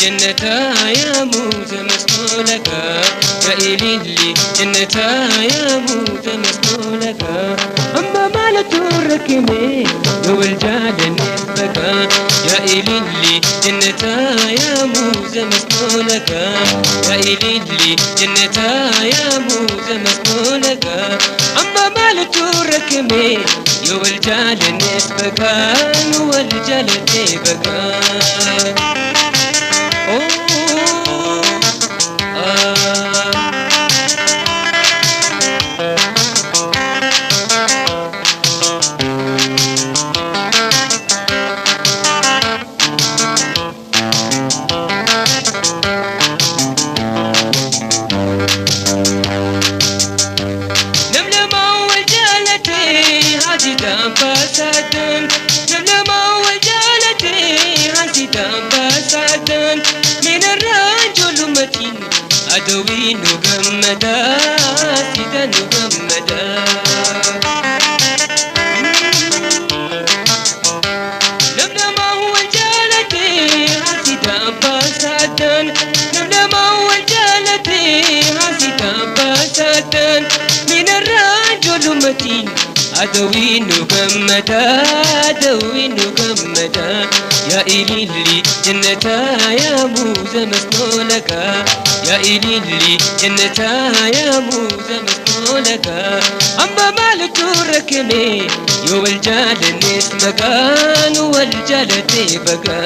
جنتا يا موزة مسنولك يا إليلي جنتا يا موزة مسنولك أما مالت الركمي لو الجال نسبك يا إليلي جنتا يا موزة مسنولك يا إليلي جنتا يا موزة مسنولك أما مالت الركمي يو الجال نسبك والجال تبكى. من الرجل متين أدوي نجمدا سيدا نجمدا لملما هو الجالتي حسيدا بساتن لملما هو الجالتي حسيدا بساتن من الرجل متين أدوي نجمدا أدوي نجمدا يا إليلي جنتا يا موزة مسنولك يا إليلي جنتا يا موزة مسنولك أما مالك الركمي يو الجال نسمكان والجال تبكى.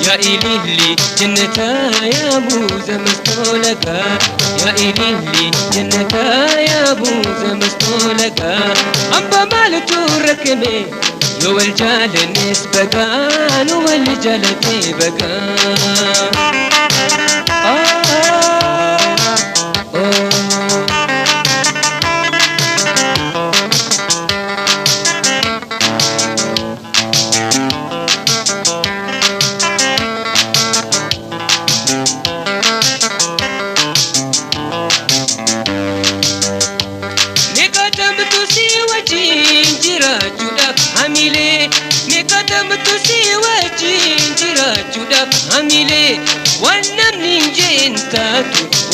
يا إليلي جنتا يا موزة مسطولك يا إليلي جنتا يا موزة مسطولك أما مالك الركمي يو الجال نسبكان والجال تبكى.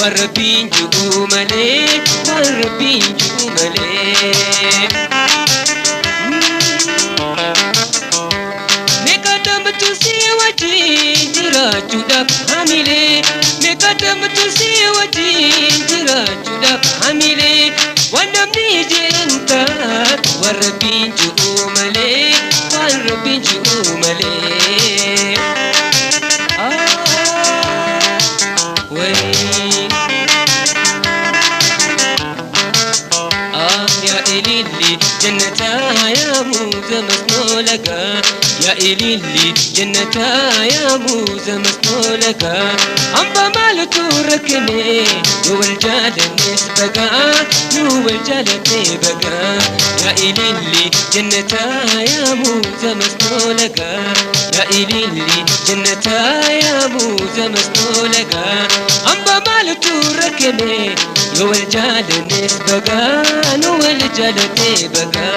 والربين جمالي والربين جمالي مقدم تسي وجين جراجو دف حميلي مقدم تسي وجين جراجو دف حميلي ونمني جنتا والربين جمالي والربين جمالي. جنتا يا موزة مسنولك يا إليلي جنتا يا موزة مسنولك أما مالك الركمي والجال نسبكا والجال تبكى يا إليلي جنتا يا موزة مسنولك يا إليلي جنتا يا موزة مسنولك أما مالك الركمي والجال نسبكا والجال تبكى.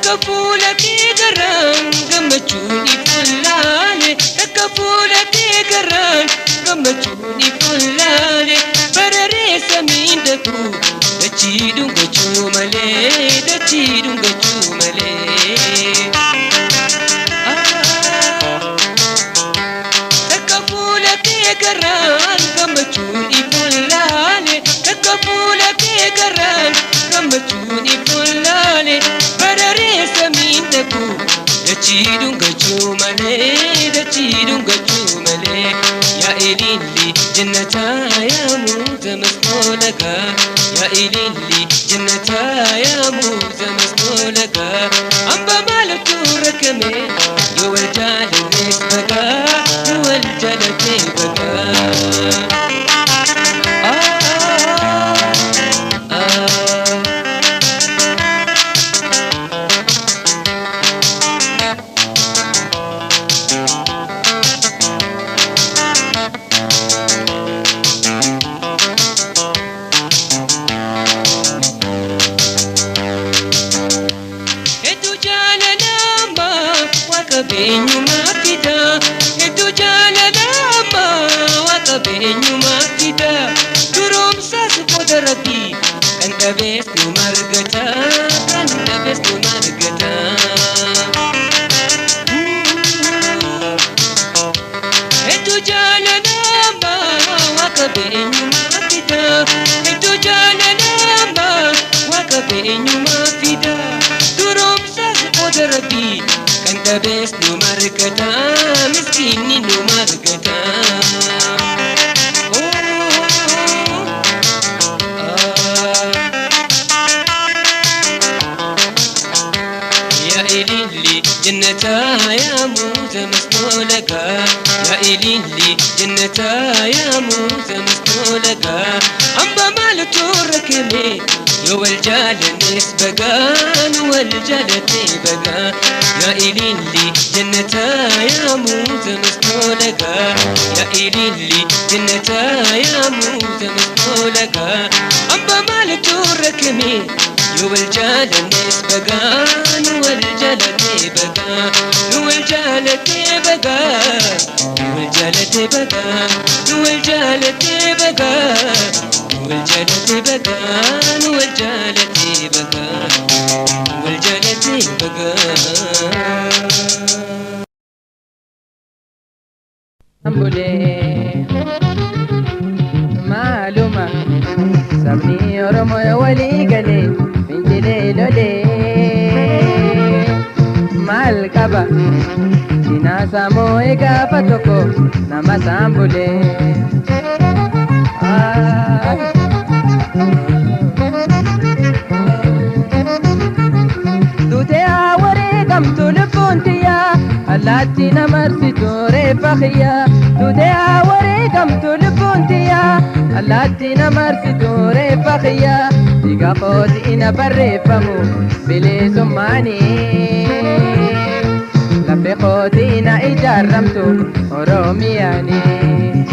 Takka fuula kee garaan gammachuun ifullaale, takka fuula kee garaan gammachuun ifullaale. Bararee samiin dhaqu dachii dhungachuu malee, dachii dhungachuu malee. Takka fuula kee garaan gammachuun ifullaale, takka fuula kee garaan gammachuun ifullaale. Bararee samiin dhaqu dachii dhungachuu malee, dachii dhungachuu malee. Yaa ililli jannataa yaa muuza masnoo lagaa, yaa ililli jannataa yaa muuza masnoo lagaa. Hamba maaltu rakkame yoo wal jaalannes bagaa, yoo wal jaalate bagaa. Ah, ah. Hedduu jaalalama waaqa beenyumaa fida. Hedduu jaalalama waaqa beenyumaa fida. Duroomsaas qooda rabbii kan dhabees nu margata. Kan dhabees nu margata. Hedduu jaalalama waaqa beenyumaa fida. Hedduu jaalalama waaqa beenyumaa fida. Duroomsaas qooda rabbii kan dhabees nu margata. Miskiinni nu margata. Oh, ah. Yaa ililli jannataa yaa muuza masnoo lagaa, yaa ililli jannataa yaa muuza masnoo lagaa. Hamba maaltu rakkame yoo wal jaalannes bagaa, nu wal jaalate bagaa. Yaa ililli jannataa yaa muuza masnoo lagaa, yaa ililli jannataa yaa muuza masnoo lagaa. Hamba maaltu rakkame yoo wal jaalannes bagaa, nu wal jaalate bagaa, nu wal jaalate bagaa, nu wal jaalate bagaa, nu wal jaalate bagaa, nu wal jaalate bagaa, nu wal jaalate bagaa, nu wal jaalate bagaa. Bulee maaluma sabni Oromoo walii galee fincilee lolee maal qaba cinaasaa moo'ee gaafa tokko nama isaan bulee. Duutee haa wareegamtu lubbuun tiyyaa, allaattii na marsitu reeffa kiyyaa. Duutee haa wareegamtu lubbuun tiyyaa, allaattii na marsitu reeffa kiyyaa. Dhiiga kooti na barreeffamu bilisummaanii. Lafee kooti na ijaarramtu Oromiyaanii.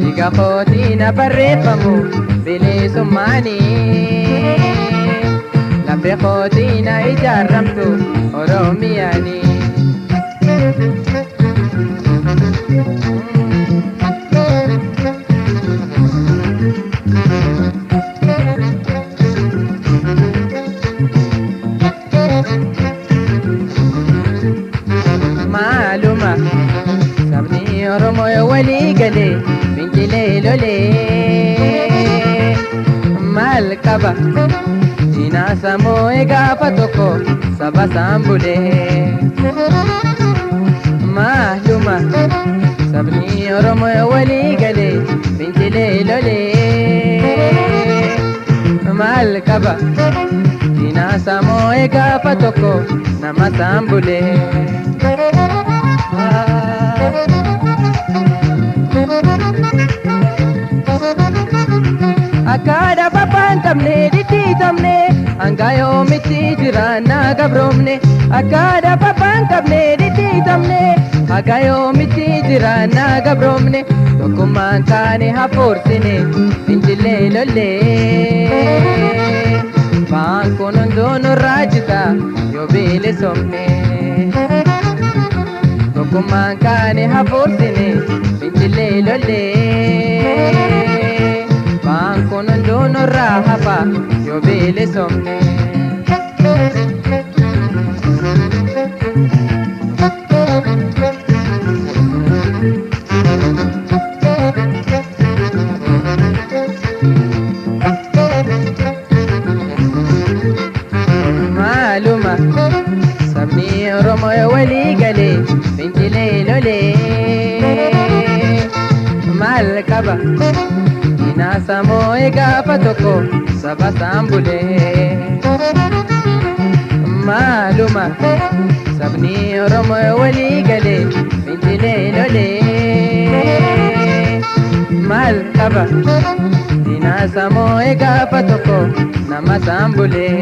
Dhiiga kooti na barreeffamu bilisummaanii. Lafee kooti na ijaarramtu Oromiyaanii. Maaluma sabni Oromoo walii galee fincilee lolee maal qaba cinaasaa moo'ee gaafa tokko saba isaan bulee. Maaluma sabni Oromoo walii galee fincilee lolee maal qaba cinaasaa moo'ee gaafa tokko nama isaan bulee. Akka haadha babbaa hin qabne dhidhiitamne, hanga yoomitti jiraannaa gabroomne? Akka haadha babbaa hin qabne dhidhiitamne, hanga yoomitti jiraannaa gabroomne? Tokkummaan taane hafuursine fincillee lollee. Ba'aan kun hunduu nurraa jita yoo bilisomne. Tokkummaan kaane hafuursine fincilee lollee. Ba'aan kun hunduu nurraa hafa yoo bilisomne. Maaluma sabni Oromoo walii galee fincilee lolee. Maal qaba diinaa moo'ee gaafa tokko saba isaan bulee. Maaluma sabni Oromoo walii galee fincilee lolee. Maal qaba diinaa moo'ee gaafa tokko nama isaan bulee.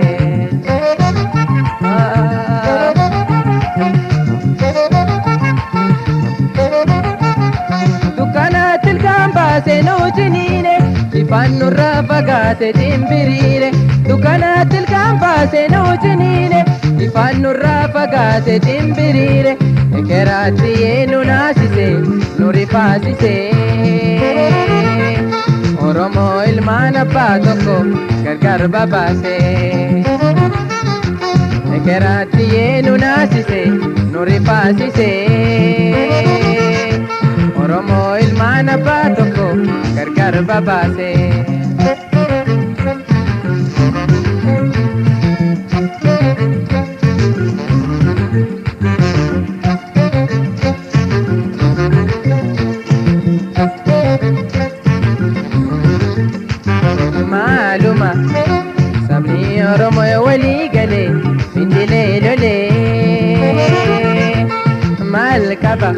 Dukkana tilkaan baasee nu ciniine ifaan nurraa fagaate dimbiriire. Dukkana tilkaan baasee nu ciniine ifaan nurraa fagaate dimbiriire. Ekeraatti nu naasise nu rifaasise. Oromoo ilmaan abbaa tokko gargar babaase. Ekeraatti nu naasise nu rifaasise. Oromoo ilmaan abbaa tokko gargar babaase. Maaluma sabni Oromoo walii galee fincilee lolee. Maal qaba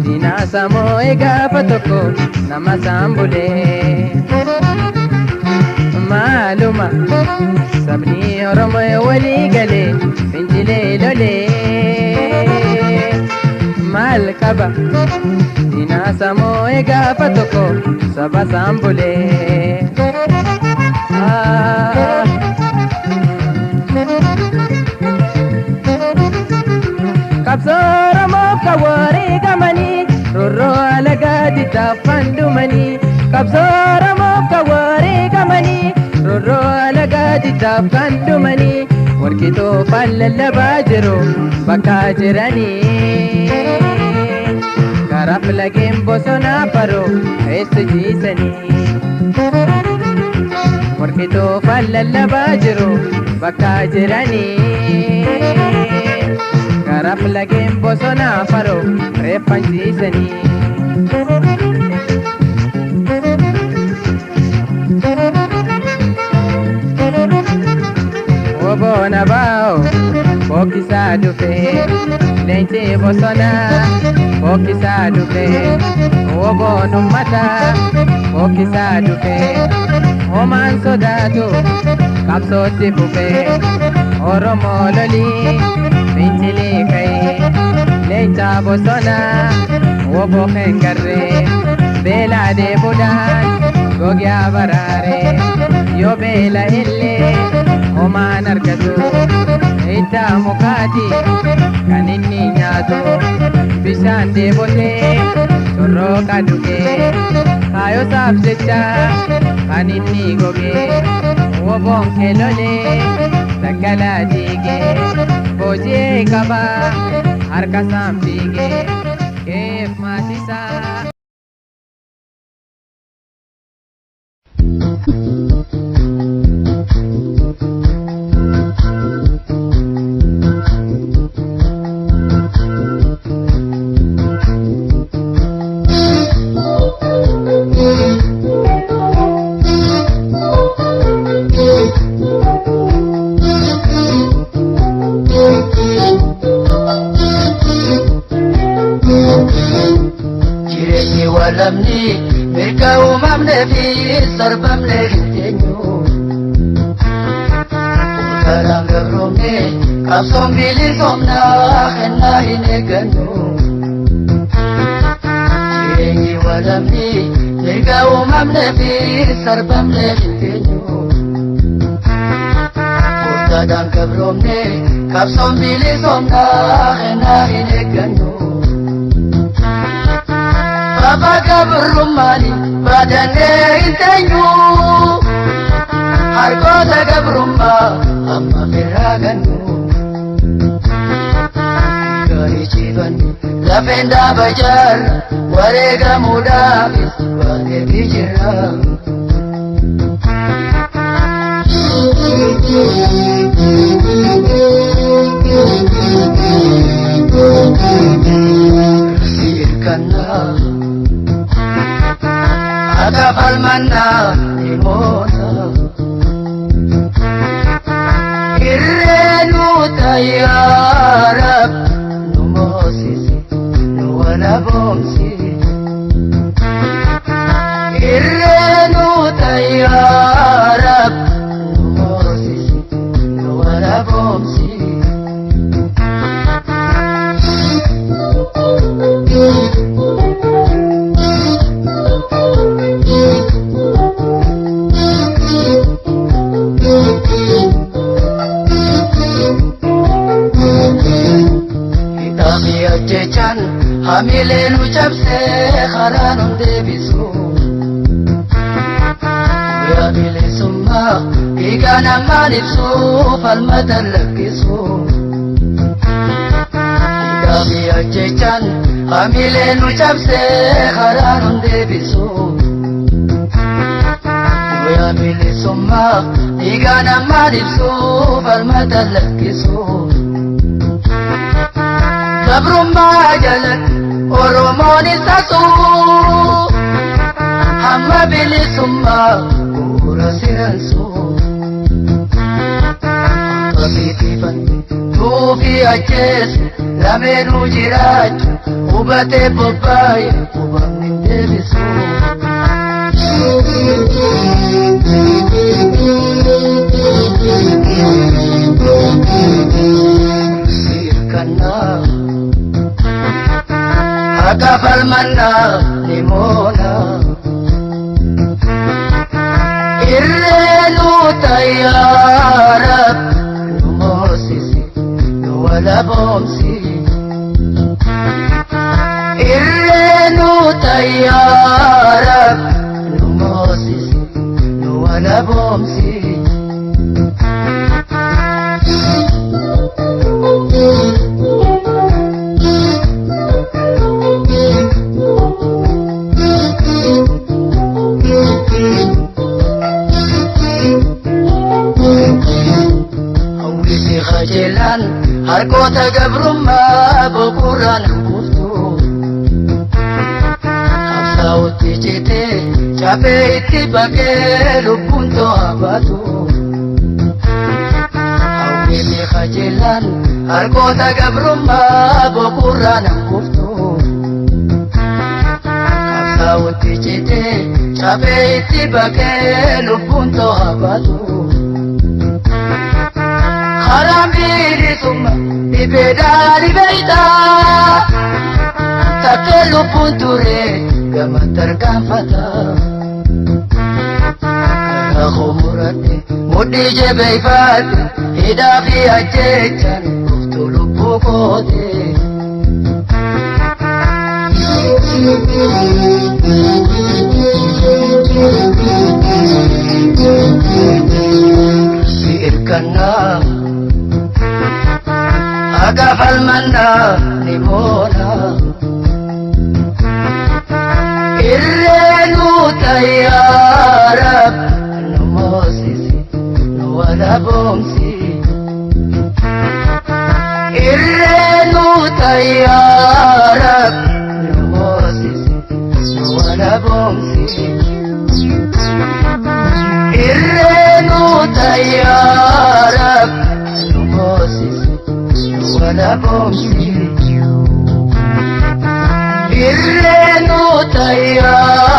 diinaa moo'ee gaafa tokko nama isaan bulee. Maaluma sabni Oromoo walii galee fincilee lolee. Maal qaba diinaa moo'ee gaafa tokko saba isaan bulee. Qabsoo Oromoof kan wareegamanii roorroo alagaa diddaafan dhumanii. Qabsoo Oromoof kan wareegamanii roorroo alagaa diddaafan dhumanii. Warqitoo lallabaa jiru bakka jiranii. Karaaf lageen bosonaa faroo eessa jiisanii. Warqitoo lallabaa jiru bakka jiranii. Karaaf lageen bosonaa faroo reeffan ciisanii. Oboona baa'o bokkisaa dhufee leenci bosonaa bokkisaa dhufee oboon uummataa bokkisaa dhufee homaan sodaatu qabsootti fufee Oromoo lolii fincilee ka'ee leenca bosonaa obbo Hengarree beelaa deebuudhaan gogaa baraaree yoo beela illee homaan argatu iddaa mukaati kan inni nyaatu bishaan deebotee corrooqa dhugee kaayosaaf jecha kan inni gogee woboon keelolee daggalaa diigee booji'ee qabaa harka isaan fiigee keef maatisaa. Jireenyi walamni mirga uumamnee fi sarbamnee hin teenyu. Utaalaan gabroomne qabsoon bilisoomnaa kennaa hin eeggannu. Jireenyi walamni mirga uumamnee fi sarbamnee hin teenyu. Bitadaan gabroomne qabsoon bilisoomnaa kennaa hin eeggannu. Baba gabrummaani baadannee hin teenyu. Harkoota gabrummaa amma firraa gannu. Gaarii ciifannu lafeen dhaaba jaarra wareegamuudhaafis baaneefi jirra. Sirkannaa akka falmannaa ni moona. Irreenu tayyaarab nu moosisi nu walaboomsi. Irreenu tayyaarab nu moosisi nu walaboomsi. Hidhaami ajjechaan hamilee nu cabsee karaa nu deebisu. Guyyaa bilisummaa dhiigaa namaan ibsu falmata lakkisu. Hidhaami ajjechaan hamilee nu cabsee karaa nu deebisu. Guyyaa bilisummaa dhiigaa namaan ibsu falmata lakkisu. Gabrummaa jalatti Oromoon isa suu hamma bilisummaa bu'uura siransu. Qabiitifanne tuufii ajjeesu lameenuu jiraachu hubatee bobbaaye hubamni hin deebisu. Sirkannaa. Akka falmannaa ni moona. Irreenu tayyaarab nu moosisi nu walaboomsi. Irreenu tayyaarab nu moosisi nu walaboomsi. Hawwisi qajeelaan harkoota gabrummaa boqorraan hanquftu. Qabsaa'otti citee cabee itti baqee lubbuun to'a baatu. Hawwisi qajeelaan harkoota gabrummaa boqorraan hanquftu. Qabsaa'otti citee cabee itti baqee lubbuun to'a baatu. Karaan bilisummaa dhibeedhaa dhibeeytaa takkee lubbuun ture gama tarkaanfata. Karaa koo muradhe mudhii jabeeffadhe hidhaa fi ajjechaan dhuftu lubbuu koote. Si irkannaa. Akka falmannaa ni moona. Irreenu tayyaarab nu moosisi nu walaboomsi. Irreenu tayyaarab nu moosisi nu walaboomsi. Irreenu tayyaarab nu moosisi nu walaboomsi. Irreenu tayyaarab.